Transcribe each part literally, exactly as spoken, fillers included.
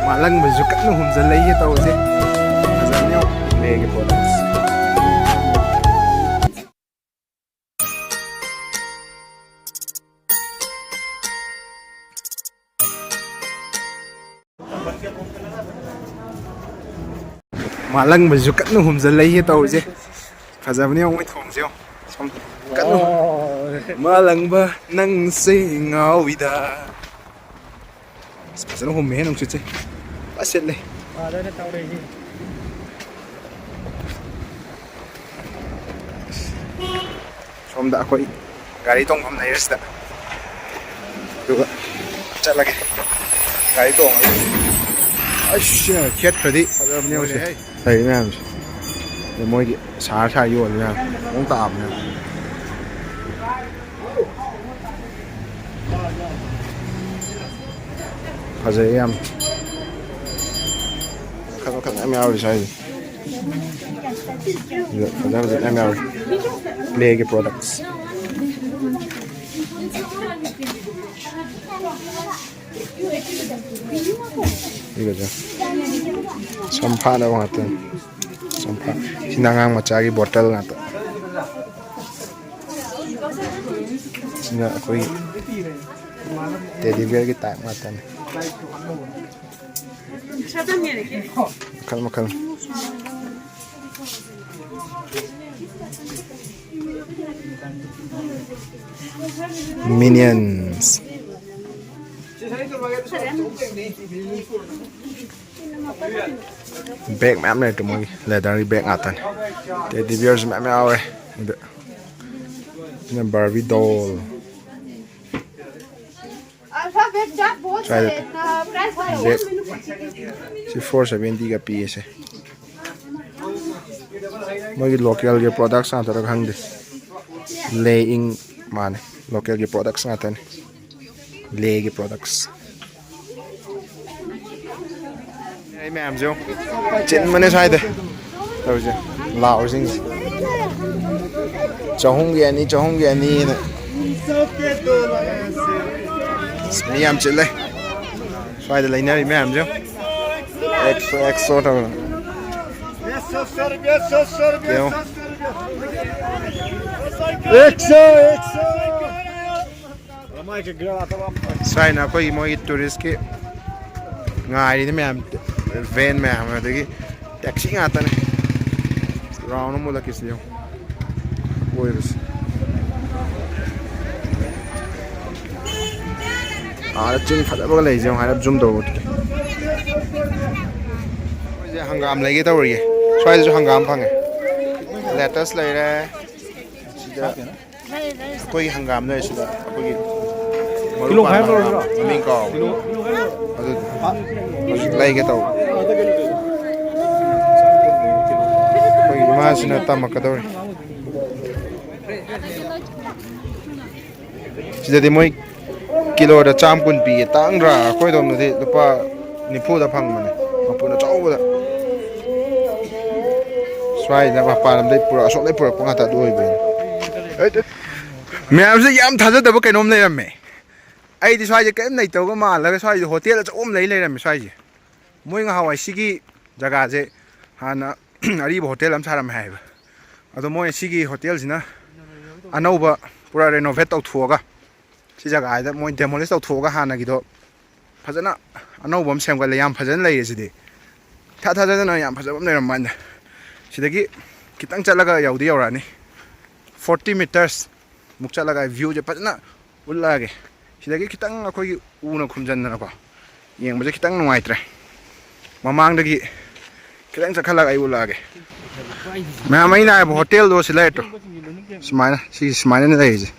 ꯃꯥꯂꯪꯕꯁꯨ ꯀꯟꯅ ꯍꯨꯝꯖꯜꯂꯛꯏꯌꯦ ꯇꯧꯔꯤꯁꯦ꯫ ꯐꯖꯕꯅꯦ ꯌꯦꯡꯉꯣ, ꯂꯦꯒꯤ products꯫ ꯃꯥꯂꯪꯕꯁꯨ ꯀꯟꯅ ꯍꯨꯝꯖꯜꯂꯛꯏꯌꯦ ꯇꯧꯔꯤꯁꯦ꯫ ꯐꯖꯕꯅꯦ ꯌꯦꯡꯉꯣ ꯃꯣꯏ ꯊꯣꯡꯁꯦ ꯌꯦꯡꯉꯣ꯫ ꯁꯣꯝ ꯀꯟꯅ ꯍꯨꯝ-, ꯃꯥꯂꯪꯕ ꯅꯪꯁꯦ ꯉꯥꯎꯏꯗ꯫ ꯑꯁ, ꯐꯖꯅ ꯍꯨꯝꯃꯦꯍꯦ ꯅꯨꯡꯁꯤꯠꯁꯦ꯫ ꯐꯖ ꯁꯤꯠꯂꯦ꯫ ꯐꯖꯅ ꯇꯧꯔꯦꯍꯦ꯫ ꯁꯣꯝꯗ ꯑꯩꯈꯣꯏ ꯒꯥꯔꯤ ꯇꯣꯡꯐꯝ ꯂꯩꯔꯦ ꯁꯤꯗ꯫ ꯑꯗꯨꯒ ꯆꯠꯂꯒꯦ꯫ ꯒꯥꯔꯤ ꯇꯣꯡꯉꯒ꯫ ꯑꯁ, ꯈꯦꯠꯈ꯭ꯔꯗꯤ ꯐꯖꯕꯅꯦ ꯍꯧꯖꯤꯛ꯫ ꯂꯣꯏꯔꯦꯍꯦ꯫ ꯂꯩꯔꯤ ꯃꯌꯥꯝꯁꯦ꯫ ꯑꯗ ꯃꯣꯏꯒꯤ ꯁꯥꯔ ꯁꯥꯔ ꯌꯣꯜꯂꯤ ꯃꯌꯥꯝ꯫ ꯃꯑꯣꯡ ꯇꯥꯕꯅꯦ꯫ ꯐꯖꯩ ꯌꯥꯝ꯫ ꯃꯈꯜ ꯃꯈꯜ ꯃꯌꯥꯝ ꯌꯥꯎꯔꯤ ꯁ꯭ꯋꯥꯏꯁꯦ꯫ ꯁꯤꯗ ꯐꯖ ꯐꯖ ꯃꯌꯥꯝ ꯌꯥꯎꯔꯤ꯫ ꯂꯦꯒꯤ products꯫ ꯁꯤꯒꯁꯦ ꯁꯝ ꯐꯥꯅꯕ ꯉꯥꯛꯇꯅꯤ꯫ ꯁꯝ ꯐꯥ-, ꯁꯤꯅ ꯑꯉꯥꯡ ꯃꯆꯥꯒꯤ bottle ꯉꯥꯛꯇ꯫ ꯁꯤꯅ ꯑꯩꯈꯣꯏꯒꯤ teddy bearꯒꯤ type ꯉꯥꯛꯇꯅꯤ꯫ ꯃꯈꯜ ꯃꯈꯜ꯫ Minions꯫ Bag ꯃꯌꯥꯝ ꯂꯩꯔꯦ ꯃꯣꯏꯒꯤ leatherꯒꯤ bag ꯉꯥꯛꯇꯅꯤ꯫ Teddy bearꯁꯨ ꯃꯌꯥꯝ ꯌꯥꯎꯔꯦ꯫ ꯑꯗ ꯁꯤꯅ Barbie doll꯫ Alphabet chart board ꯁ꯭ꯋꯥꯏꯗ ꯁꯦ, ꯑ, price ꯍꯥꯏꯔꯣ꯫ Bag ꯁꯤ four seventyꯒ ꯄꯤꯌꯦ ꯁꯦ꯫ ꯃꯣꯏꯒꯤ localꯒꯤ products ꯉꯥꯛꯇꯔ ꯈꯪꯗꯦ꯫ ꯂꯦ ꯏꯪ ꯃꯥꯅꯦ, localꯒꯤ products ꯉꯥꯛꯇꯅꯤ꯫ ꯂꯦꯒꯤ products꯫ ꯑꯩ ꯃꯌꯥꯝꯁꯦ ꯌꯦꯡꯉꯨ꯫ ꯆꯤꯟꯕꯅꯦ ꯁ꯭ꯋꯥꯏꯗ ꯇꯧꯔꯤꯁꯦ꯫ ꯂꯥꯎꯔꯤꯁꯤꯡꯁꯦ꯫ ꯆꯍꯨꯝꯒꯤ ꯑꯅꯤ, ꯆꯍꯨꯝꯒꯤ ꯑꯅꯤꯅ꯫ ꯑꯁ, ꯃꯤ ꯌꯥꯝ ꯆꯤꯜꯂꯦ꯫ ꯁ꯭ꯋꯥꯏꯗ ꯂꯩꯅꯔꯤ ꯃꯌꯥꯝꯁꯦ ꯌꯦꯡꯉꯨ꯫ ꯑꯦꯛꯁꯣ, ꯑꯦꯛꯁꯣ ꯇꯧꯔꯣ꯫ ꯌꯦꯡꯉꯣ꯫ Exo, exo. ꯁ꯭ꯋꯥꯏꯅ ꯑꯩꯈꯣꯏꯒꯤ ꯃꯣꯏꯒꯤ ꯇꯨꯔꯤꯁꯀꯤ ꯉꯥꯏꯔꯤꯅꯤ ꯃꯌꯥꯝ, ꯚꯦꯟ ꯃꯌꯥꯝ, ꯑꯗꯒꯤ ꯇꯦꯛꯁꯤ ꯉꯥꯛꯇꯅꯦ꯫ ꯔꯥꯎꯟ ꯑꯃ ꯎꯠꯂꯛꯀꯦꯁꯤ ꯌꯦꯡꯉꯣ꯫ ꯀꯣꯏꯕꯁꯦ꯫ ꯑꯥꯗ ꯆꯤꯡ ꯐꯖꯕꯒ ꯂꯩꯁꯦ ꯌꯦꯡꯉꯣ, ꯍꯥꯏꯔꯞ ꯖꯨꯝ ꯇꯧꯕꯗꯤ꯫ ꯑꯩꯈꯣꯏꯁꯦ ꯍꯪꯒꯥꯝ ꯂꯩꯒꯦ ꯇꯧꯔꯤꯌꯦ꯫ ꯁ꯭ꯋꯥꯏꯗꯁꯨ ꯍꯪꯒꯥꯝ ꯐꯪꯉꯦ꯫ ꯂꯦꯇꯁ ꯂꯩꯔꯦ꯫ ꯁꯤꯗ ꯑꯩꯈꯣꯏꯒꯤ ꯍꯪꯒꯥꯝ ꯂꯩꯔꯦ꯫ ꯁꯤꯗ ꯑꯩꯈꯣꯏꯒꯤ ꯃꯔꯨ ꯀꯤꯂꯣ ꯄꯥꯟꯕ ꯈꯥꯏ ꯍꯪꯒꯥꯝ, ꯂꯧꯔꯁꯤꯔꯣ? ꯃꯃꯤꯡ ꯀꯥꯎꯕ꯫ ꯀꯤꯂꯣ, ꯀꯤꯂꯣ ꯈꯥꯏ ꯂꯧꯔꯣ? ꯑꯗꯨ ꯍꯧꯖꯤꯛ ꯂꯩꯒꯦ ꯇꯧꯕ꯫ ꯑꯩꯈꯣꯏꯒꯤ ꯏꯃꯥꯁꯤꯅ ꯇꯝꯃꯛꯀꯗꯧꯔꯤ꯫ ꯁꯤꯗꯗꯤ ꯃꯣꯏ ꯀꯤꯂꯣꯗ ꯆꯥꯝ ꯀꯨꯟ ꯄꯤꯌꯦ꯫ ꯇꯥꯡꯗ꯭ꯔꯥ? ꯑꯩꯈꯣꯏꯗꯣꯝꯗꯗꯤ ꯂꯨꯄꯥ ꯅꯤꯐꯨꯗ ꯐꯪꯕꯅꯦ, ꯃꯄꯨꯟ ꯑꯆꯧꯕꯗ꯫ ꯁ꯭ꯋꯥꯏꯗ ꯃꯄꯥꯟ ꯂꯝꯗꯩ ꯄꯨꯔꯛ-, ꯑꯁꯣꯝꯗꯩ ꯄꯨꯔꯛꯄ ꯉꯥꯛꯇ ꯑꯗꯨ ꯑꯣꯏꯕꯅꯤ꯫ ꯃꯌꯥꯝꯁꯦ ꯌꯥꯝ ꯊꯥꯖꯗꯕ ꯀꯩꯅꯣꯝ ꯂꯩꯔꯝꯃꯦ꯫ ꯑꯩꯗꯤ ꯁ꯭ꯋꯥꯏꯁꯦ ꯀꯔꯤꯝ ꯂꯩꯇꯕꯒ ꯃꯥꯜꯂꯒ ꯁ꯭ꯋꯥꯏꯁꯦ ꯍꯣꯇꯦꯜ ꯑꯆꯧꯕ ꯑꯃ ꯂꯩ ꯂꯩꯔꯝꯃꯦ ꯁ꯭ꯋꯥꯏꯁꯦ꯫ ꯃꯣꯏ ꯉꯍꯥꯟꯋꯥꯏ ꯁꯤꯒꯤ ꯖꯒꯥꯁꯦ ꯍꯥꯟꯅ ꯑꯔꯤꯕ ꯍꯣꯇꯦꯜ ꯑꯃ ꯁꯥꯔꯝꯃꯦ ꯍꯥꯏꯌꯦꯕ꯫ ꯑꯗꯣ ꯃꯣꯏ ꯁꯤꯒꯤ ꯍꯣꯇꯦꯜꯁꯤꯅ ꯑꯅꯧꯕ ꯄꯨꯔꯥ ꯔꯦꯅꯣꯚꯦꯠ ꯇꯧꯊꯣꯛꯑꯒ ꯁꯤ ꯖꯒꯥꯁꯤꯗ ꯃꯣꯏ ꯗꯦꯃꯣꯂꯤꯁ ꯇꯧꯊꯣꯛꯑꯒ ꯍꯥꯟꯅꯒꯤꯗꯣ ꯐꯖꯅ ꯑꯅꯧꯕ ꯑꯃ ꯁꯦꯝꯒꯠꯂꯦ꯫ ꯌꯥꯝ ꯐꯖꯅ ꯂꯩꯔꯦ ꯁꯤꯗꯤ꯫ ꯏꯊꯥ ꯊꯥꯖꯗꯅ ꯌꯥꯝ ꯐꯖꯕ ꯑꯃ ꯂꯩꯔꯝꯕ ꯋꯥꯅꯤꯗ꯫ ꯁꯤꯗꯒꯤ ꯈꯤꯇꯪ ꯆꯠꯂꯒ ꯌꯧꯗꯤ ꯌꯧꯔꯛꯑꯅꯤ꯫ ꯐꯣꯔꯇꯤ ꯃꯤꯇꯔꯁ ꯃꯨꯛ ꯆꯠꯂꯒ ꯑꯩ ꯚ꯭ꯌꯨꯁꯦ ꯐꯖꯅ ꯎꯠꯂꯛꯑꯒꯦ꯫ ꯁꯤꯗꯒꯤ ꯈꯤꯇꯪ ꯑꯩꯈꯣꯏꯒꯤ ꯎꯅ ꯈꯨꯝꯖꯟꯗꯅꯀꯣ ꯌꯦꯡꯕꯁꯦ ꯈꯤꯇꯪ ꯅꯨꯡꯉꯥꯏꯇ꯭ꯔꯦ꯫ ꯃꯃꯥꯡꯗꯒꯤ ꯈꯤꯇꯪ ꯆꯠꯈꯠꯂꯒ ꯑꯩ ꯎꯠꯂꯛꯑꯒꯦ꯫ ꯃꯌꯥꯝ ꯑꯩꯅ ꯍꯥꯏꯕ ꯍꯣꯇꯦꯜꯗꯣ ꯁꯤ ꯂꯩꯔꯦ ꯇꯨ꯫ ꯁꯨꯃꯥꯏꯅ, ꯁꯤ ꯁꯨꯃꯥꯏꯅꯅꯦ ꯂꯩꯔꯤꯁꯦ꯫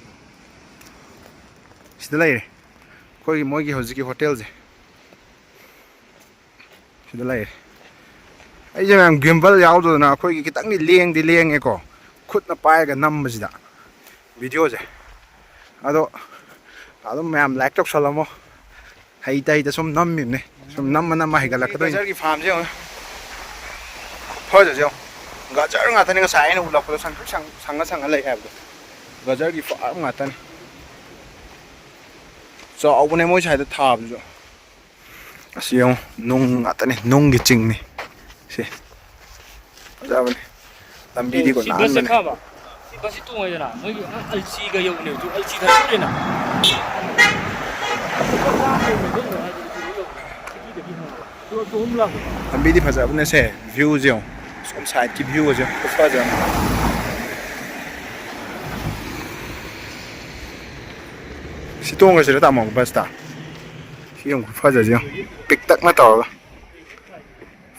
ꯁꯤꯗ ꯂꯩꯔꯦ ꯑꯩꯈꯣꯏꯒꯤ, ꯃꯣꯏꯒꯤ ꯍꯧꯖꯤꯛꯀꯤ ꯍꯣꯇꯦꯜꯁꯦ꯫ ꯁꯤꯗ ꯂꯩꯔꯦ꯫ ꯑꯩꯁꯦ ꯃꯌꯥꯝ ꯒꯤꯝꯕꯜ ꯌꯥꯎꯗꯗꯅ ꯑꯩꯈꯣꯏꯒꯤ ꯈꯤꯇꯪꯗꯤ ꯂꯦꯡꯗꯤ ꯂꯦꯡꯉꯦꯀꯣ, ꯈꯨꯠꯅ ꯄꯥꯏꯔꯒ ꯅꯝꯕꯁꯤꯗ ꯚꯤꯗꯤꯑꯣꯁꯦ꯫ ꯑꯗꯣ ꯑꯗꯨꯝ ꯃꯌꯥꯝ ꯂꯥꯏꯛ ꯇꯧꯁꯜꯂꯝꯃꯣ꯫ ꯍꯩꯇ ꯍꯩꯇ ꯁꯨꯝ ꯅꯝꯃꯤꯕꯅꯦ, ꯁꯨꯝ ꯅꯝꯃ ꯅꯝꯃ ꯍꯩꯒꯠꯂꯛꯀꯗꯣꯏꯅꯤ꯫ ꯒꯖꯔꯒꯤ ꯐꯥꯔꯝꯁꯦ ꯌꯦꯡꯉꯣ, ꯐꯖꯁꯦ ꯌꯦꯡꯉꯣ꯫ ꯒꯖꯔ ꯉꯥꯛꯇꯅꯦ ꯉꯁꯥꯏ ꯑꯩꯅ ꯎꯠꯂꯛꯄꯗꯣ, ꯁꯪꯇ꯭ꯔꯤꯛ ꯁꯪ-, ꯁꯪꯉ ꯁꯪꯉ ꯂꯩ ꯍꯥꯏꯕꯗꯣ꯫ ꯒꯖꯔꯒꯤ ꯐꯥꯔꯝ ꯉꯥꯛꯇꯅꯦ꯫ ꯆꯥꯎꯕꯅꯦ ꯃꯣꯏ ꯁ꯭ꯋꯥꯏꯗ ꯊꯥꯕꯗꯨꯁꯨ꯫ ꯑꯁꯤ ꯌꯦꯡꯉꯨ, ꯅꯨꯡ ꯉꯥꯛꯇꯅꯤ, ꯅꯨꯡꯒꯤ ꯆꯤꯡꯅꯤ ꯁꯤ꯫ ꯐꯖꯕꯅꯤ꯫ ꯂꯝꯕꯤꯗꯤꯀꯣ ꯁꯤ ꯕꯁꯁꯦ ꯅꯥꯟꯕꯅꯦ꯫ ꯈꯥꯕ꯫ ꯁꯤ ꯕꯁꯁꯤ ꯇꯣꯡꯉꯦꯗꯅ, ꯃꯣꯏꯒꯤ ꯑꯜꯆꯤꯒ ꯌꯧꯕꯅꯦꯕ, ꯑꯗꯨ ꯑꯜꯆꯤ ꯊꯥꯗꯣꯛꯈ꯭ꯔꯦꯅ꯫ ꯂꯝꯕꯤꯗꯤ ꯐꯖꯕꯅꯦ ꯁꯦ, ꯚ꯭ꯌꯨꯁꯦ ꯌꯦꯡꯉꯣ꯫ ꯁꯣꯝ ꯁꯥꯏꯠꯀꯤ ꯚ꯭ꯌꯨꯒꯁꯦ ꯈꯨꯐꯖ ꯑꯃ꯫ ꯁꯤ ꯇꯣꯡꯉꯁꯤꯔ ꯇꯥꯃꯣ ꯕꯁꯇ? ꯁꯤ ꯌꯦꯡꯉꯣ, ꯈꯨꯐꯖꯁꯦ ꯌꯦꯡꯉꯣ꯫ ꯄꯤꯛꯇꯛꯅ ꯇꯧꯔꯒ꯫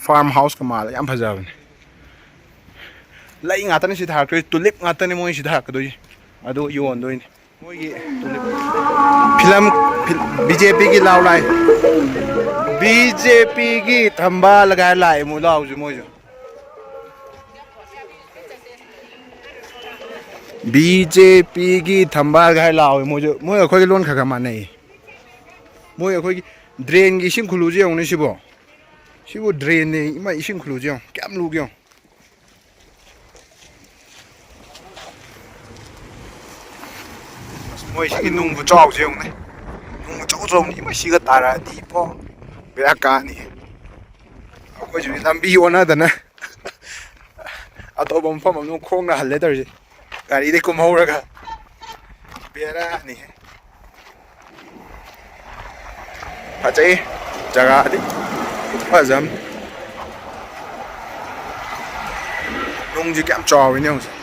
ꯐꯥꯔꯝ ꯍꯥꯎꯁꯀ ꯃꯥꯜꯂꯦ, ꯌꯥꯝ ꯐꯖꯕꯅꯦ꯫ ꯂꯩ ꯉꯥꯛꯇꯅꯤ ꯁꯤ ꯊꯥꯔꯛꯇꯣꯏꯁꯦ, ꯇꯨꯂꯤꯞ ꯉꯥꯛꯇꯅꯤ ꯃꯣꯏ ꯁꯤ ꯊꯥꯔꯛꯀꯗꯣꯏꯁꯦ꯫ ꯑꯗꯨ ꯌꯣꯟꯗꯣꯏꯅꯤ꯫ ꯃꯣꯏꯒꯤ ꯇꯨꯂꯤꯞ ꯐꯤꯂꯝ, ꯐꯤꯜ-, ꯕꯤ ꯖꯦ ꯄꯤꯒꯤ ꯂꯥꯎ ꯂꯥꯛꯑꯦ꯫ ꯕꯤ ꯖꯦ ꯄꯤꯒꯤ ꯊꯝꯕꯥꯜ ꯀꯥꯏ ꯂꯥꯛꯑꯦ ꯃꯣꯏ ꯂꯥꯎꯁꯦ ꯃꯣꯏꯁꯨ꯫ ꯕꯤ ꯖꯦ ꯄꯤꯒꯤ ꯊꯝꯕꯥꯜ ꯀꯥꯏ ꯂꯥꯎꯑꯦ ꯃꯣꯏꯁꯨ꯫ ꯃꯣꯏ ꯑꯩꯈꯣꯏꯒꯤ ꯂꯣꯟ ꯈꯔ ꯈꯔ ꯃꯥꯟꯅꯩ꯫ ꯃꯣꯏ ꯑꯩꯈꯣꯏꯒꯤ ꯗ꯭ꯔꯦꯟꯒꯤ ꯏꯁꯤꯡ ꯈꯨꯜꯂꯨꯁꯦ ꯌꯦꯡꯉꯨꯅꯦ ꯁꯤꯕꯣ꯫ ꯁꯤꯕꯨ ꯗ꯭ꯔꯦꯟꯅꯦ, ꯏꯃꯥ, ꯏꯁꯤꯡ ꯈꯨꯜꯂꯨꯁꯦ ꯌꯦꯡꯉꯨ꯫ ꯀꯌꯥꯝ ꯂꯨꯒꯦ ꯌꯦꯡꯉꯨ꯫ ꯑꯁ, ꯃꯣꯏ ꯁꯤꯒꯤ ꯅꯨꯡ ꯈꯨꯆꯥꯎꯁꯦ ꯌꯦꯡꯉꯨꯅꯦ꯫ ꯅꯨꯡ ꯑꯆꯧ ꯑꯆꯧꯕꯅꯤ꯫ ꯏꯃꯥ, ꯁꯤꯒ ꯇꯥꯔꯛꯑꯗꯤ ꯏꯕꯣ, ꯕꯦꯔꯥ ꯀꯥꯅꯤ꯫ ꯑꯩꯈꯣꯏꯁꯨ ꯂꯝꯕꯤ ꯑꯣꯟꯅꯗꯅ ꯑꯇꯣꯞꯄ ꯃꯐꯝ ꯑꯃꯗ ꯈꯣꯡꯅ ꯍꯜꯂꯦ ꯇꯧꯔꯤꯁꯦ꯫ ꯒꯥꯔꯤꯗꯩ ꯀꯨꯝꯍꯧꯔꯒ꯫ ꯕꯦꯔꯥꯅꯤꯍꯦ꯫ ꯐꯖꯩ ꯖꯒꯥꯗꯤ꯫ ꯐꯖꯝ꯫ ꯅꯨꯡꯁꯦ ꯀꯌꯥꯝ ꯆꯥꯎꯔꯤꯅꯦ ꯍꯧꯖꯤꯛ꯫